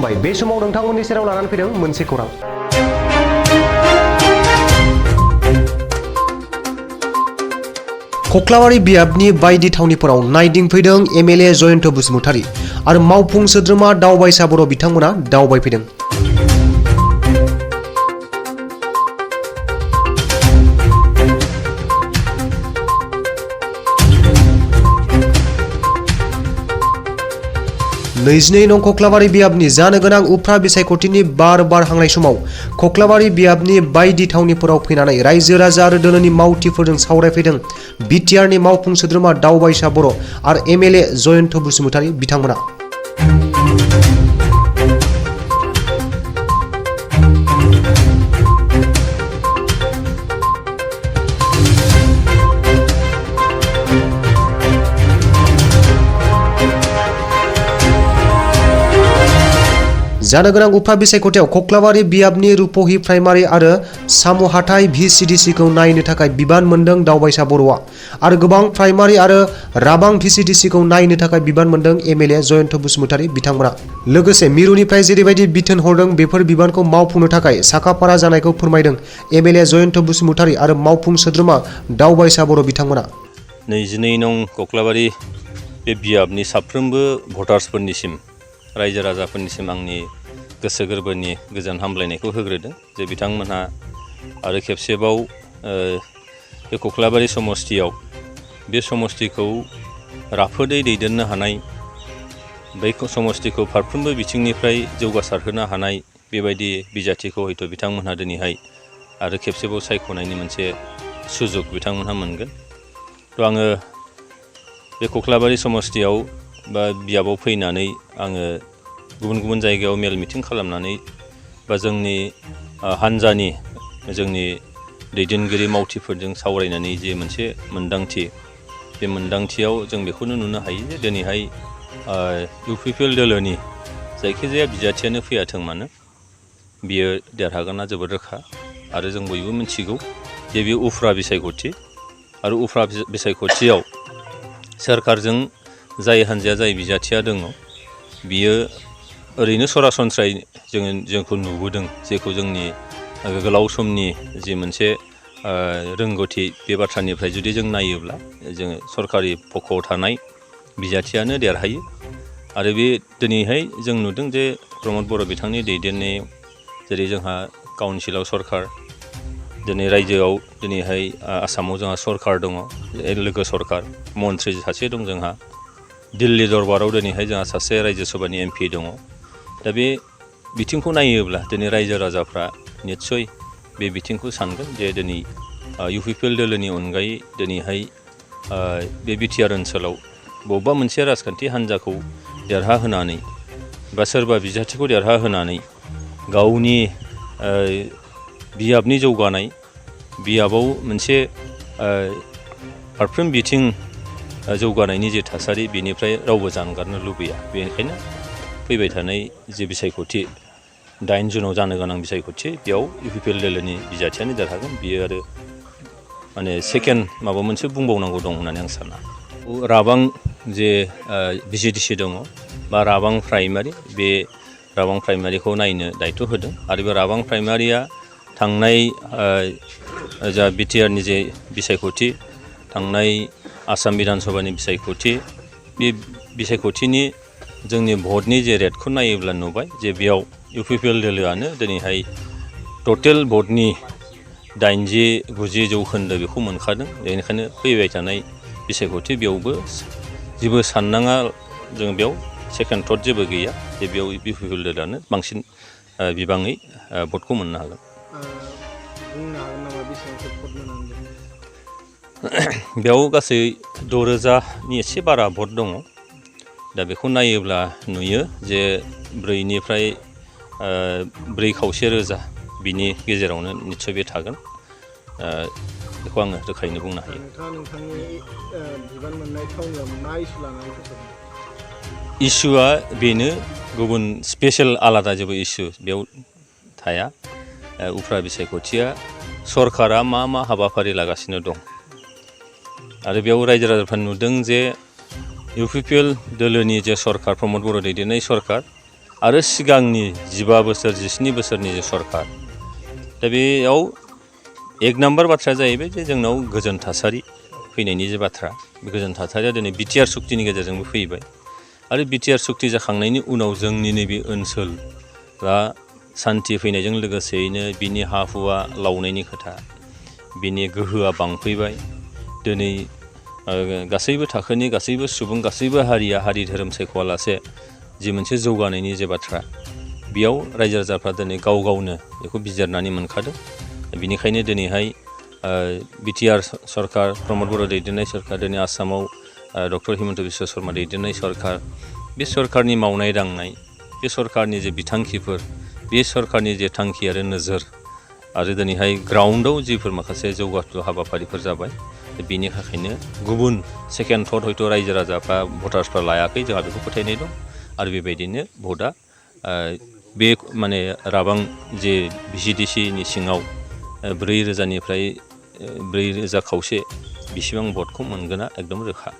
खुलुमबाय बे समाव नोंथांमोननि सेराव लानानै फैदों मोनसे खौरां। खख्लाबारि बियाबनि बायदि थावनिफोराव नायदिंफैदों MLA जयन बसुमतारी आरो मावफुं सोद्रोमा दावबायसा बर' बिथांमोना दावबायफैदों। नैजिनै नं खख्लाबारि बियाबनि जानो गोनां उफ्रा बिसायख'थिनि बार हांनाय समाव खख्लाबारि बियाबनि बायदि थावनिफोराव फैनानै रायजो राजा आरो दोलोनि मावथिफोरजों सावरायफैदों बिटिआरनि मावफुं सोद्रोमा दावबायसा बर' आरो MLA जयन बसुमतारी बिथांमोना। जानो गोनां उफ्रा बिसायख'थियाव खख्लाबारि बियाबनि रुपहि प्राइमारि आरो साम'हाथाइ VCDC खौ नायनो थाखाय बिबान मोनदों दावबायसा बर'आ आरो गोबां प्राइमारि आरो राबां VCDC खौ नायनो थाखाय बिबान मोनदों MLA जयन बसुमतारी बिथांमोना। लोगोसे मिरुनिफ्राय जेरैबायदि बिथोन हरदों बेफोर बिबानखौ मावफुंनो थाखाय साखाफारा जानायखौ फोरमायदों MLA जयन बसुमतारी आरो मावफुं सोद्रोमा दावबायसा बर' बिथांमोना। 22 नं खख्लाबारि बे बियाबनि साफ्रोमबो भटार्सफोरनिसिम रायजो राजाफोरनिसिम आंनि गोसो गोरबोनि गोजोन हामलायनायखौ होग्रोदों जे बिथांमोनहा आरो खेबसेबाव बे खख्लाबारि समस्तियाव बे समस्तिखौ राफोदै दैदेननो हानाय बै समस्तिखौ फारफ्रोमबो बिथिंनिफ्राय जौगासारहोनो हानाय बेबायदि बिजाथिखौ हयथ' बिथांमोनहा दिनैहाय आरो खेबसेबाव सायख'नायनि मोनसे सुजुग बिथांमोनहा मोनगोन। थ' आङो बे खख्लाबारि समस्तियाव बा बियाबाव फैनानै आङो गुबुन गुबुन जायगायाव मेल मिटिं खालामनानै बा जोंनि हान्जानि जोंनि दैदेनगिरि मावथिफोरजों सावरायनानै जे मोनसे मोन्दांथि बे मोन्दांथियाव जों बेखौनो नुनो हायो जे दिनैहाय UPPL दोलोनि जायखिजाया बिजाथियानो फैयाथों मानो बियो देरहागोना जोबोद रोखा आरो जों बयबो मिथिगौ जे बेयो उफ्रा बिसायख'थि आरो उफ्रा बिसायख'थियाव सोरखारजों जाय हान्जाया जाय बिजाथिया दङ बियो ओरैनो सरासनस्रायै जोंखौ नुबोदों जेखौ जोंनि गोलाव समनि जि मोनसे रोंगौथि बे बाथ्रानिफ्राय जुदि जों नायोब्ला जोङो सरकारि पक्षआव थानाय बिजाथियानो देरहायो आरो बे दिनैहाय जों नुदों जे प्रमद बर' बिथांनि दैदेननायाव जेरै जोंहा काउन्सिलाव सरकार दिनै रायजोआव दिनैहाय आसामाव जोंहा सरकार दङ लोगो सरकार मन्त्रि सासे दं जोंहा दिल्ली दरबाराव दिनैहाय जोंहा सासे रायजो सभानि MP दङ। दा बे बिथिंखौ नायोब्ला दिनै रायजो राजाफ्रा निस्सय बे बिथिंखौ सानगोन जे दिनै UPPL दोलोनि अनगायै दिनैहाय बे बिटिआर ओनसोलाव बबेबा मोनसे राजखान्थि हान्जाखौ देरहाहोनानै बा सोरबा बिजाथिखौ देरहाहोनानै गावनि बियाबनि जौगानाय बियाबाव मोनसे फारफ्रोम बिथिं जौगानायनि जे थासारि बेनिफ्राय रावबो जानगारनो लुबैया। बेनिखायनो फैबाय थानाय जे बिसायख'थि 8 जुनाव जानो गोनां बिसायख'थि बेयाव UPPL दोलोनि बिजाथियानो देरहागोन बियो आरो माने सेकेन्ड माबा मोनसे बुंबावनांगौ दं होननानै आं साना। राबां जे VCDC दङ बा राबां प्राइमारि बे राबां प्राइमारिखौ नायनो दायथ' होदों आरो बे राबां प्राइमारिया थांनाय जा बिटिआरनि जे बिसायख'थि थांनाय आसाम बिधान सभानि बिसायख'थि बे बिसायख'थिनि जोंनि भटनि जे रेटखौ नायोब्ला नुबाय जे बेयाव UPPL दोलोआनो दिनैहाय टटेल भटनि 80-90 जौखोन्दो बेखौ मोनखादों। बेनिखायनो फैबाय थानाय बिसायख'थि बेयावबो जेबो साननाङा जों बेयाव सेकेन्ड थट जेबो गैया जे बेयाव UPPL दोलोआनो बांसिन बिबाङै भटखौ मोननो हागोन। बेयाव गासै 6,000नि एसे बारा भट दङ। दा बेखौ नायोब्ला नुयो जे 4निफ्राय 4,500,000 बिनि गेजेरावनो निस्सय बे थागोन बेखौ आङो रोखायैनो बुंनो हायो। इस्युआ बेनो गुबुन स्पेशेल आलादा जेबो इस्यु बेयाव थाया। उफ्रा बिसायख'थिया सरकारा मा हाबाफारि लागासिनो दं आरो बेयाव रायजो राजाफ्रा नुदों जे UPPL दोलोनि जे सरकार प्रमद बर' दैदेननाय सरकार आरो सिगांनि 15 बोसोर 17 बोसोरनि जे सरकार दा बेयाव एक नाम्बार बाथ्राया जाहैबाय जे जोंनाव गोजोन थासारि फैनायनि जे बाथ्रा बे गोजोन थासारिया दिनै बिटिआर सुक्तिनि गेजेरजोंबो फैबाय आरो बिटिआर सुक्ति जाखांनायनि उनाव जोंनि नैबे ओनसोल दा सान्थि फैनायजों लोगोसेयैनो बिनि हा हुआ लावनायनि खोथा बिनि गोहोआ बांफैबाय दिनै गासैबो थाखोनि गासैबो सुबुं गासैबो हारिया हारि धोरोम सायख'वालासे जि मोनसे जौगानायनि जे बाथ्रा बेयाव रायजो राजाफ्रा दिनै गाव गावनो बेखौ बिजिरनानै मोनखादों बिनिखायनो दिनैहाय बिटिआर सरकार प्रमद बर' दैदेननाय सरकार दिनै आसामाव डक्टर हिमन्त बिश्व शर्मा दैदेननाय सरकार बे सरकारनि मावनाय दांनाय बे सरकारनि जे बिथांखिफोर बे सरकारनि जे थांखि आरो नोजोर आरो दिनैहाय ग्राउन्डआव जिफोर माखासे जौगाथु हाबाफारिफोर जाबाय बिनि थाखायनो गुबुन सेकेन्ड थट हयथ' रायजो राजाफ्रा भटार्सफ्रा लायाखै जोंहा बेखौ फोथायनाय दं आरो बेबायदिनो भटआ बे माने राबां जे भिसिडिसिनि सिङाव 4,000निफ्राय 4,000 खावसे बिसिबां भटखौ मोनगोना एकदम रोखा